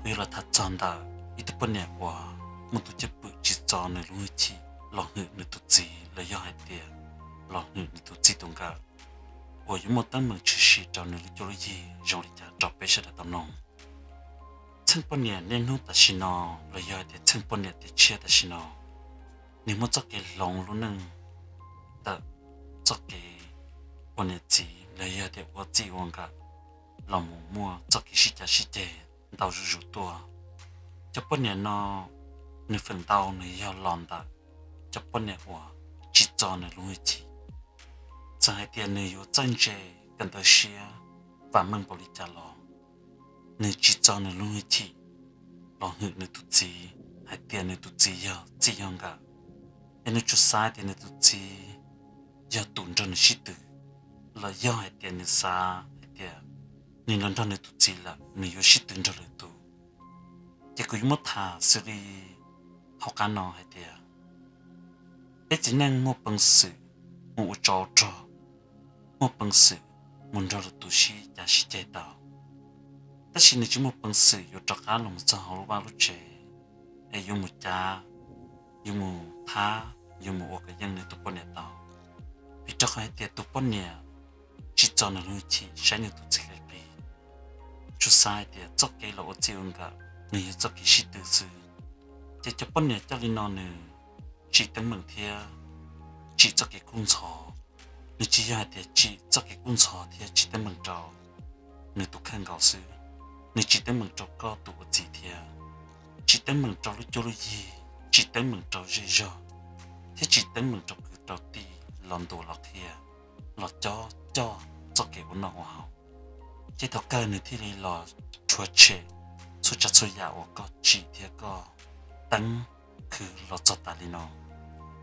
Kuv yuav los tham txog ntawm ib tug poj niam uas muaj tus cwj pwm tsim txo nws lub hwj chim los hwm nws tus txiv los yog hais tias los hwm nws tus txiv tus nkawm uas yuav muaj teeb meem tshwm sim rau nws lub cuab lub yig zoo li cas rau peb sawv daws tau mloog. Txheej poj niam niaj hnub tam sim no los yog hais tias txheej poj niam tiam tshiab tam sim no, nws muaj txoj kev hloov lub neej ntawm txoj kev ua niam txiv los yog tias ua txij ua nkawm los mus muaj txoj kev sib cav sib ceg ntau zuj zus tuaj. Cov poj niam no nws feem ntau nws yog los ntawm cov poj niam uas tsim txo nws lub hwj chim. Txawm hais tias nws yuav txawj ntse kawm ntawv siab vam meej npaum li cas los nws tsim txo nws lub hwj chim los hwm nws tus txiv hais tias nws tus txiv yog txij yog nkawm, es nws tsuas xav hais tias nws tus txiv yog tus nrog nws sib tw, los yog hais tias nws xav hais tias nws los nrog nws tus txiv lawm nws yuav sib tw nrog lwm tus. Ces kuv yuav muab tham xws li hauv qab no hais tias peb txiv neej muaj peev xwm mus ua tsov rog, muaj peev xwm mus nrog lwm tus sib cav sib ceg tau, tab sis nws tsis muaj peev xwm yuav rov qab los mus txog hauv lub vaj lub tsev es yuav mus cav, yuav mus thab, yuav mus ua kom yeej nws tus poj niam tau. Vim rau qhov hais tias tus poj niam tsis txo nws lub hwj chim saib nws tus txiv qis qis, tsuas xav hais tias txoj kev los ua txij ua nkawm nws yog txoj kev sib tw xwb. Ces cov poj niam coj li no nws tsim teeb meem thiab tsim txoj kev kub ntxhov. Nws tsis yog hais tias tsim txoj kev kub ntxhov thiab tsim teeb meem rau nws tus kheej nkaus xwb, nws tsim teeb meem rau koj tus ua txiv thiab, tsim teeb meem rau lub cuab lub yig, tsim teeb meem rau zej zog, thiab tsim teeb meem rau kwv rau tij los ntuas los qhia, los cob coj txoj kev ua noj ua haus. Ces thaum kawg nws thiaj li los rhuav tshem txhua tsav txhua yam uas koj tsim thiab koj teeb khwv los txog tas li no.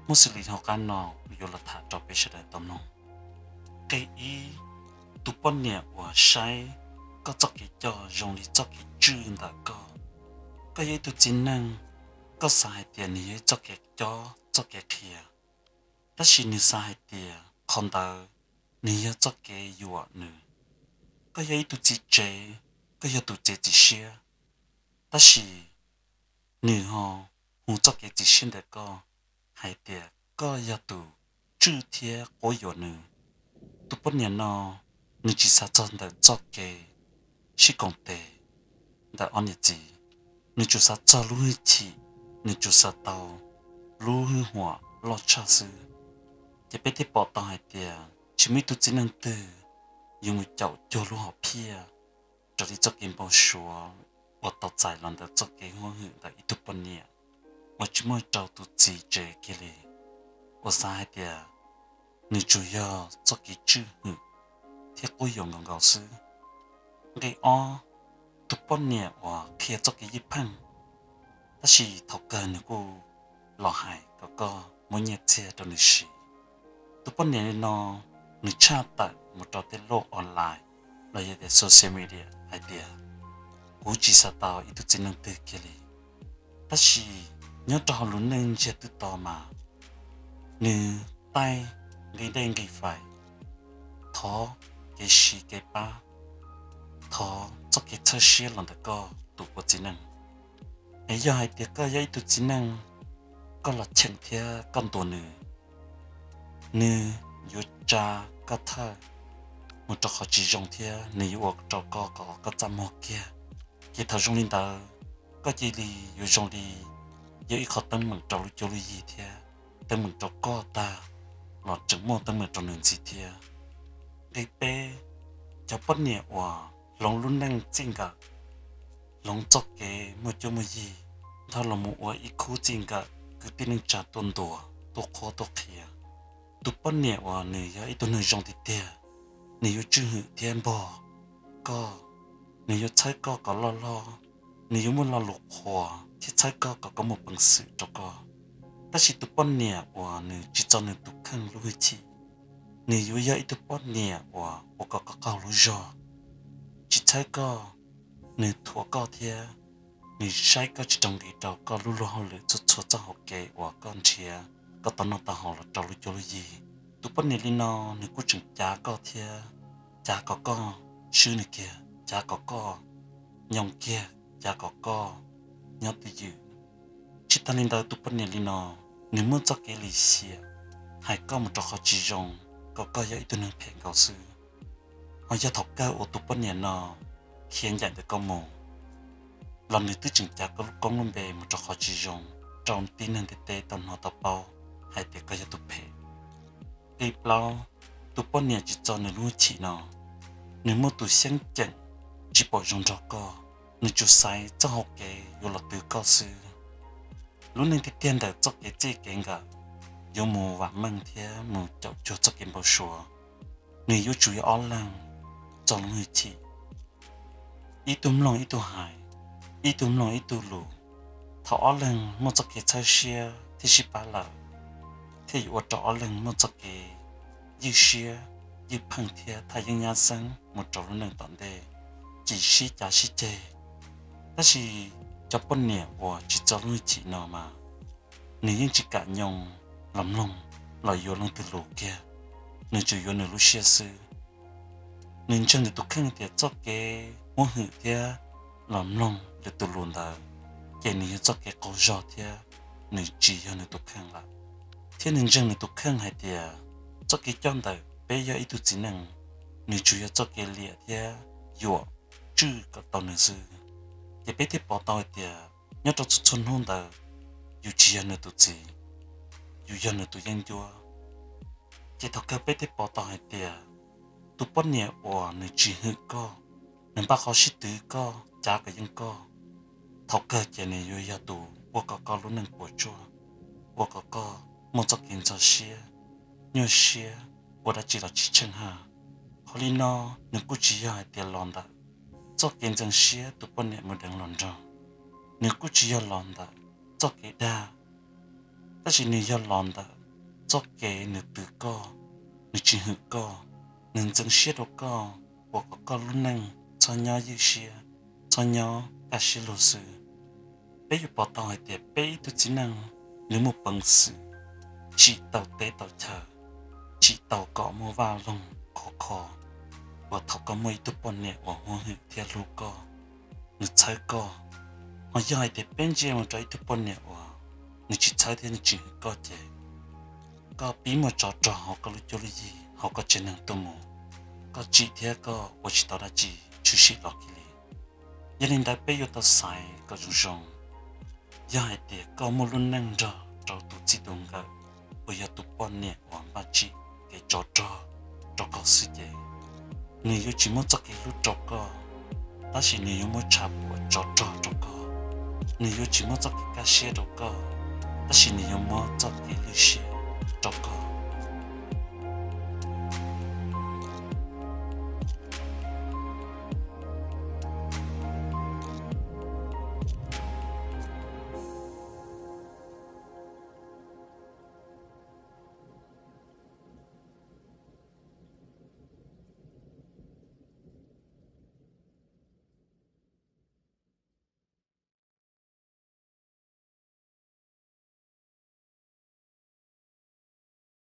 Muaj xws li hauv qab no yuav los tham rau peb sawv daws tau mloog. Nqe ib, tus poj niam uas saib koj txoj kev coj zoo li txoj kev tswj ntawm koj. Koj yog ib tug txiv neej, koj xav hais tias nws yog ib txoj kev cob txoj kev qhia, tab sis nws xav hais tias qhov ntawd nws yog txoj kev yuam nws. Koj yog ib tug txiv tsev, koj yog tus txiav txim siab, tab sis nws ho hu txoj kev txim siab ntawm koj hais tias koj yog tus tswj thiab quab yuam nws. Tus poj niam no nws tsis xav txog ntawm txoj kev sib koom tes ntawm ob niam txiv, nws tsuas xav txog lub hwj chim, nws tsuas xav tau lub hwj huam loj tshaj xwb. Ces peb thiaj pom tau hais tias tsis muaj ib tug txiv neej twg yuav mus caum cuag lub hom phiaj raws li txoj kev npau suav uas tau txais los ntawm txoj kev huab hwm ntawm ib tug poj niam uas tsis muaj rau tus txiv tsev kiag li, uas xav hais tias nws tsuas yog txoj kev tswj hwm thiab quab yuam nkaus nkaus xwb. Nqe ob, tus poj niam uas qhia txoj kev ywj pheej, tab sis thaum kawg nws kuj los hais kom koj muab nyiaj txiag rau nws siv. Tus poj niam li no nws tshaj tawm mus rau tej lub online los yog tias social media hais tias kuv tsis xav tau ib tug txiv neej twg kiag li. Tab sis nyob rau hauv lub neej ntsiag twb to mas nws taij nqi dej nqi fais, thov kev siv kev pab, thov txoj kev txhawb siab los ntawm koj tus ua txiv neej. Es yog hais tias koj yog ib tug txiv neej, koj los cheem thiab koj ntuas nws, nws yuav tsa koj thawj mus rau qhov tsis zoo thiab nws yuav ua rau koj kom koj txaj muag kiag. Ces thaum zoo li ntawd, koj cia li yuav zoo li yog ib qho teeb meem rau lub cuab lub yig thiab teeb meem rau koj tag los tseem muaj teeb meem rau nws ntxiv thiab. Nqe peb, cov poj niam uas hloov lub neej txij nkawm, hloov txoj kev muaj cuab muaj yig, dhau los mus ua ib khub txij nkawm kwv tij neej tsa tuaj ntuas tuaj qhuab tuaj qhia. Tus poj niam uas nws yog ib tug neeg zoo tiag tiag, nws yuav tswj hwm thiab npog koj, nws yuav txhawb koj kom loj loj, nws yuav muaj lo lus qhuas thiab txhawb koj kom koj muaj peev xwm rau koj. Tab sis tus poj niam uas nws tsis txo nws tus kheej lub hwj chim, nws yuav yog ib tug poj niam uas ua kom koj qaug lub zog, tsis txhawb koj, nws thuam koj thiab nws saib koj tsis rau nqi rau koj lub luag hauj lwm txhua txhua txoj hauv kev uas koj nrhiav koj tau noj tau haus los rau lub cuab lub yig. Tus poj niam li no nws kuj tseem cav koj thiab cav kom koj swb nws kiag, cav kom koj nyoo kiag cav kom koj nyob twj ywm. Tsis tag li ntawd, tus poj niam li no, nws muaj txoj kev lim hiam hais koj mus rau qhov tsis zoo, kom koj yog ib tug neeg phem nkaus xwb. Ho yog thaum kawg uas tus poj niam no khiav ncaim ntawm koj mus, los nws twb tseem cav koj lub koob lub npe mus rau qhov tsis zoo, rau tib neeg ntiaj teb tau hnov tau paub hais tias koj yog tus phem. Qib plaub, tus poj niam tsis txo nws lub hwj chim no, nws muaj tus xyeeb ceem tsis pom zoo nrog koj, nws tsuas xaiv txoj hau kev yuav los twv koj xwb. Lub neej tiag tiag ntawm txoj kev txij kev nkawm yuav mus vam meej thiab mus caum cuag txoj kev npau suav, nws yuav tsum yog ob leeg txo lub hwj chim, ib tug mloog ib tug hais, ib tug mloog ib tug lus. Thaum ob leeg muaj txoj kev txhawb siab thiab sib pab lawm, thiaj yuav ua rau ob leeg muaj txoj kev ywj siab, ywj pheej thiab thaj yeeb nyab xeeb mus rau lub neej tom ntej, tsis sib cav sib ceg. Tab sis cov poj niam uas tsis txo lub hwj chim no mas, nws yeej tsis kam nyoo los mloog los yuav leej twg lus kiag, nws tsuas yuav nws lub siab xwb. Nws ntseeg nws tus kheej tias txoj kev huab hwm thiab los mloog lwm tus lus ntawd, ces nws yog txoj kev qaug zog thiab nws tsis yog nws tus kheej lawm. Thiab nws ntseeg nws tus kheej hais tias txoj kev coj ntawm peb yog ib tug txiv neej, nws tsuas yog txoj kev liam thiab yuam tswj kom tau nws xwb. Ces peb thiaj pom tau hais tias nyob rau txhua txhua hnub ntawd, yus tsis yog nws tus txiv, yus yog nws tus yeeb ncuab. Ces thaum kawg peb thiaj pom tau hais tias tus poj niam uas nws tsis hwm koj, nws npaj qhov sib twv koj, cav kom yeej koj, thaum kawg ces nws yuav yog tus ua kom koj lub neej puas tsuaj, ua kom koj muaj txoj kev ntxhov siab, nyuaj siab, ua dab tsi los tsis tsheej haj. Qhov li no nws kuj tsis yog hais tias los ntawm txoj kev ntxeev siab tus poj niam mus deev los nrog, nws kuj tsis yog los ntawm txoj kev dag, tab sis nws yog los ntawm txoj kev nws twv koj, nws tsis hwm koj, nws ntxeev siab rau koj, ua kom koj lub neej txhob nyob ywj siab, txhob nyob kaj siab lug xwb. Peb yuav pom tau hais tias peb ib tug txiv neej, nws muaj peev xwm tsim tau teb tau chaw, tsim tau kom muaj vaj loog khov kho, uas thaum koj muaj ib tug poj niam uas huab hwm thiab hlub koj, nws txhawb koj. Ho yog hais tias peb ntsia mus rau ib tug poj niam uas nws tsis txhawb thiab nws tsis hwm koj ces koj pib muaj tsov rog hauv koj lub cuab lub yig, hauv koj tsev neeg tuaj mus, koj tsim thiab koj ua tsis tau dab tsi tshwm sim los kiag li. Yog li ntawd peb yuav tau xaiv kom zoo zoo. Yog hais tias koj muaj lub neej nrog rau tus txij tus nkawm uas yog tus poj niam uas npaj tsim kev tsov rog rau koj xwb ces nws yuav tsis muab txoj kev hlub rau koj, tab sis nws yuav muab tshav puam tsov rog rau koj. Nws yuav tsis muab txoj kev kaj siab rau koj, tab sis nws yuav muab txoj kev lwj siab